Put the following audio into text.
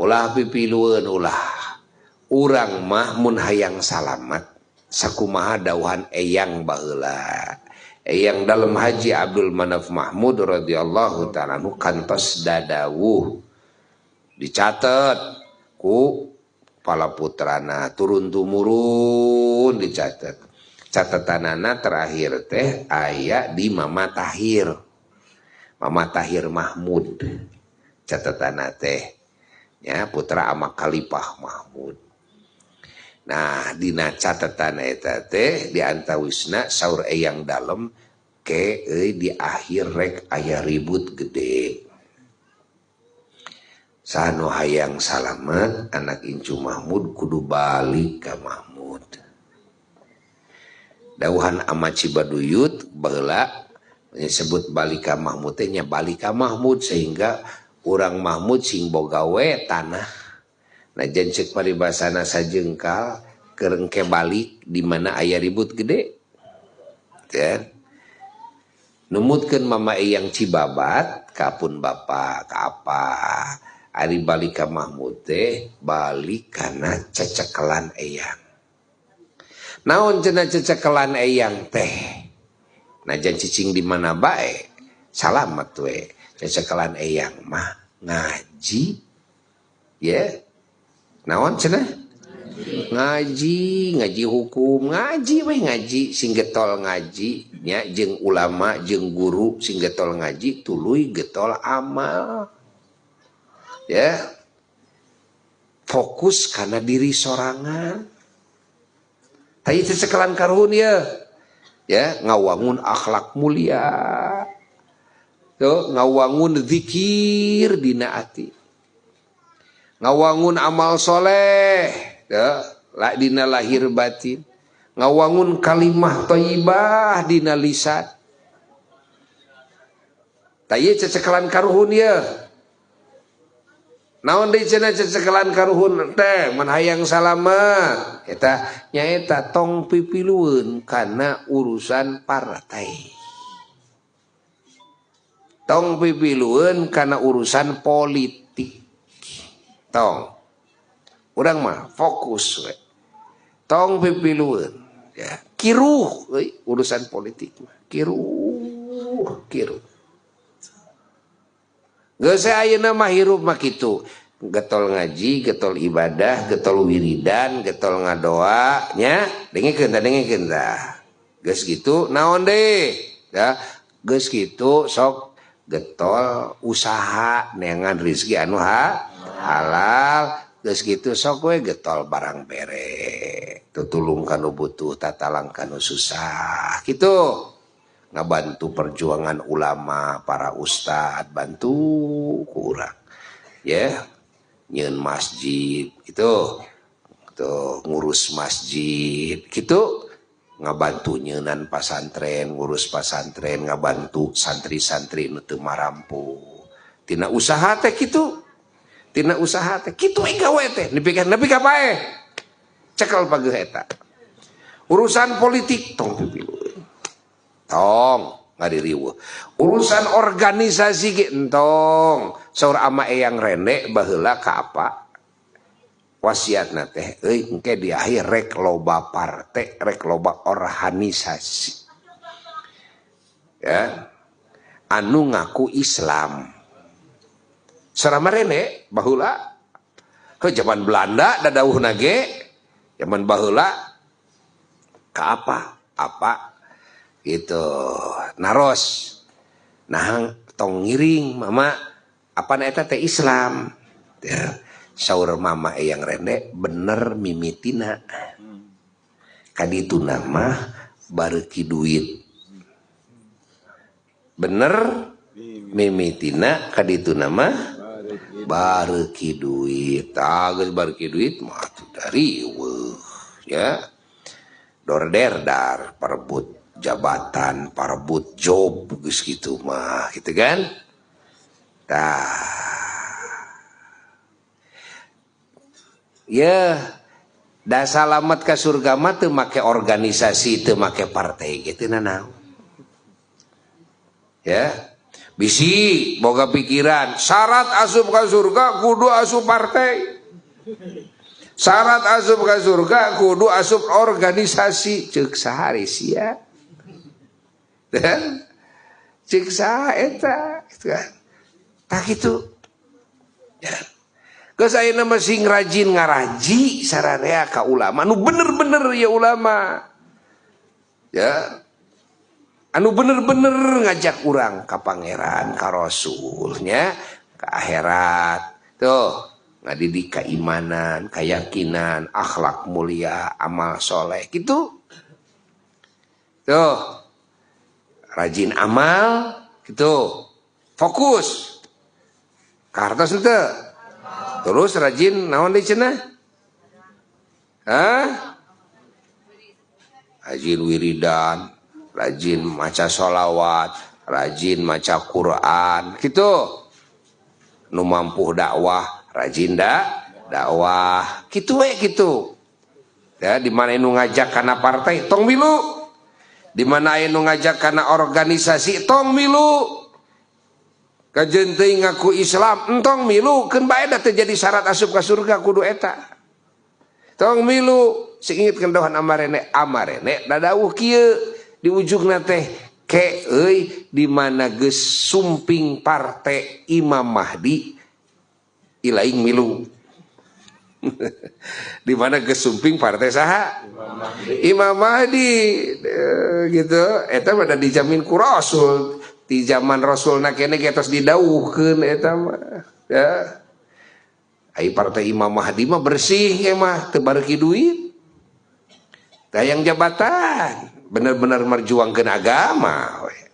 Ulah pipilueun ulah. Urang mah mun hayang salamat sakumaha dawuhan eyang baheula. Eyang Dalem Haji Abdul Manaf Mahmud radhiyallahu ta'ala anhu kantos dadawuh dicatet ku pala putrana turun tumurun dicatet. Catatanana terakhir teh aya di Mama Tahir. Mama Tahir Mahmud catatana teh nya putra ama Khalifah Mahmud. Nah dina catatan eta teh di antawisna saur eyang dalem ke euy di akhir rek aya ribut gede. Sanu hayang salamet anak incu Mahmud kudu balik ka Mahmud. Dawuhan ama Cibaduyut baheula disebut balik ka Mahmud teh nya balik ka Mahmud sehingga urang Mahmud sing boga we tanah. Najan ceuk paribasana sajengkal keur engke balik di mana aya ribut gede. Ya. Numutkeun mama eyang Cibabat kapun bapa ka apa ari balik ka Mahmud teh balik kana cecekelan eyang. Naon cenah cecekelan eyang teh? Najan cicing di mana bae salamet we. Cecekelan eyang mah ngaji. Ya. Naon cenah? Ngaji, ngaji hukum, ngaji we ngaji sing getol ngaji nya jeung ulama jeung guru sing getol ngaji tuluy getol amal. Ya. Fokus kana diri sorangan. Tah ieu cecekelan karuhun ieu. Ya, ngawangun akhlak mulia. Tuh, ngawangun zikir dina ati. Ngawangun amal soleh, ya, dina lahir batin. Ngawangun kalimah thayyibah dina lisan. Tah ieu cecekelan karuhun ieu. Naon deui cenah cecekelan karuhun teh mun hayang salamet eta nyaeta tong pipilueun kana urusan partai. Tong pipilueun kana urusan politik. Tong. Urang mah fokus we. Tong pipilueun ya. Kiruh euy urusan politik mah. Kiruh, kiruh. Geus ayeuna mah hirup mah kitu. Getol ngaji, getol ibadah, getol wiridan, getol ngadoa nya. Dengekeun tah, dengekeun tah. Geus kitu naon deui? Ya, geus kitu sok getol usaha neangan rezeki anu halal. Geus kitu sok we getol barang bere. Tutulung kanu butuh, tatalang kanu susah. Kitu. Ngabantu perjuangan ulama, para ustad, bantu kurang. Ya, nyeun masjid gitu. Tuh ngurus masjid gitu, ngabantu nyeunan pasantren, ngurus pasantren, ngabantu santri-santri nu teu marampu. Tina usaha teh kitu. Tina usaha teh kitu we gawe teh, nepi ka paeh. Cekel pageuh eta. Urusan politik tong pipilueun. Tong ngadiriweuh. Urusan organisasi ge entong. Saur ama eyang rende baheula ka apa? Wasiatna teh euy engke di akhir rek loba partai, rek loba organisasi. Ya. Anu ngaku Islam. Saur ama rende baheula ke zaman Belanda dadawuhna ge, zaman baheula ka apa? Apa? Gitu naros nah tong ngiring mama apa na eta teh Islam ya, saur mama eyang rende bener mimitina kaditu nama bareuki duit bener mimitina kaditu nama bareuki duit tah geus bareuki duit mah atuh dariweuh ya dorderdar parebut jabatan, parebut job geus kitu mah gitu kan. Tah. Ya, da salamet ka surga mah teu make organisasi, teu make partai gitu nanaon. Ya. Bisi boga pikiran syarat asup ka surga kudu asup partai, syarat asup ka surga kudu asup organisasi. Cek saha sia dan cek saha eta gitu kan? Tak gitu ya. Geus ayeuna mah sing rajin ngaraji sararea ka ulama nu bener-bener ya, ulama ya anu bener-bener ngajak urang ka Pangeran, ka Rasulnya, ke akhirat. Tuh ngadidik keimanan, keyakinan, akhlak mulia, amal soleh gitu. Tuh rajin amal gitu, fokus kartos itu. Terus rajin naon deui cenah? Hah? Rajin wiridan, rajin maca sholawat, rajin maca Quran gitu. Nu mampu dakwah, rajin dakwah gitu we gitu ya. Di mana nu ngajak kana partai, tong milu. Di mana aya nu ngajak kana organisasi, tong milu. Kajeun teuing ngaku Islam, entong milu. Keun bae da teu jadi syarat asup ka surga kudu eta. Tong milu. Sing inget kendohan amarene, amarene dadawuh kieu di ujungna teh ke euy, di mana geus sumping partai Imam Mahdi ilaing milu. Di mana geus sumping partai saha? Imam Mahdi. Gitu eta mah dijamin ku Rasul. Di zaman Rasul na kene geus didawuhkeun eta mah ya. Ai partai Imam Mahdi mah bersih ya mah, teu bareuki duit, hayang jabatan, bener-bener merjuangkeun agama we.